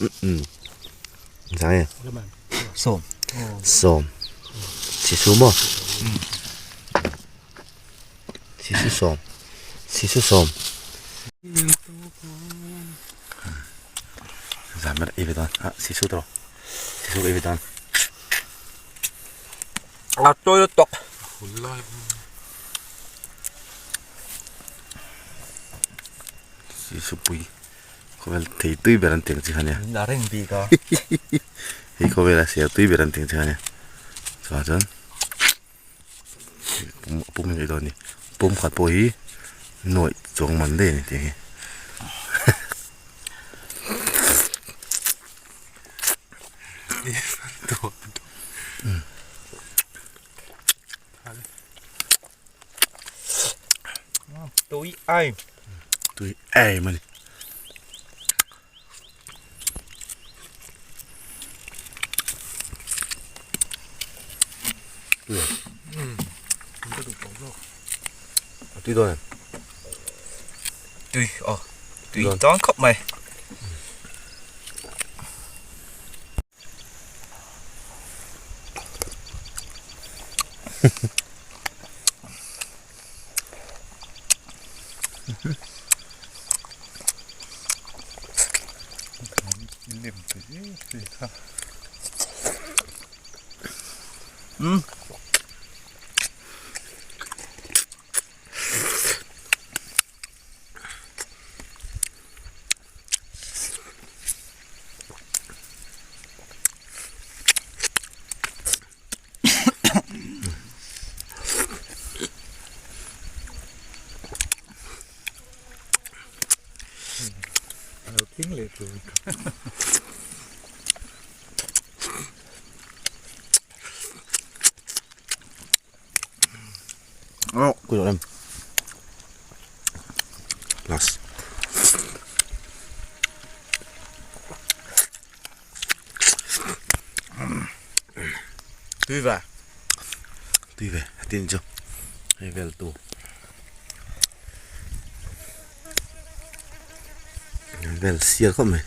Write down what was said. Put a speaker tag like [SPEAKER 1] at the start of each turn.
[SPEAKER 1] Zai
[SPEAKER 2] Sawm.
[SPEAKER 1] Sawm. Sisu maw? Sisu sawm. Sisu sawm. Zan ber ei ve dawn. Ah, sisu tawh. Sisu ei ve dawn.
[SPEAKER 2] A tawi lutuk.
[SPEAKER 1] Sisu pui. Khawvel thei tui ber an tih ang chi kha nia.
[SPEAKER 2] Min la reng bik a.
[SPEAKER 1] Hei khawvela sial tui ber an tih ang chi kha nia. Chuvang chuan pum pum hi dawn a ni. Pum khat pawh hi nuaih chuang man daih a ni tih hi.
[SPEAKER 2] Tui ai.
[SPEAKER 1] Tui ai mani. Tui à? Tui dawn em?
[SPEAKER 2] Tui, oh. Tui dawn khawp mai. Um.
[SPEAKER 1] Oh, kui em. Last.
[SPEAKER 2] Tui ve.
[SPEAKER 1] Tui ve, tin chu. Hei vel tu. Vel sial khawp mai.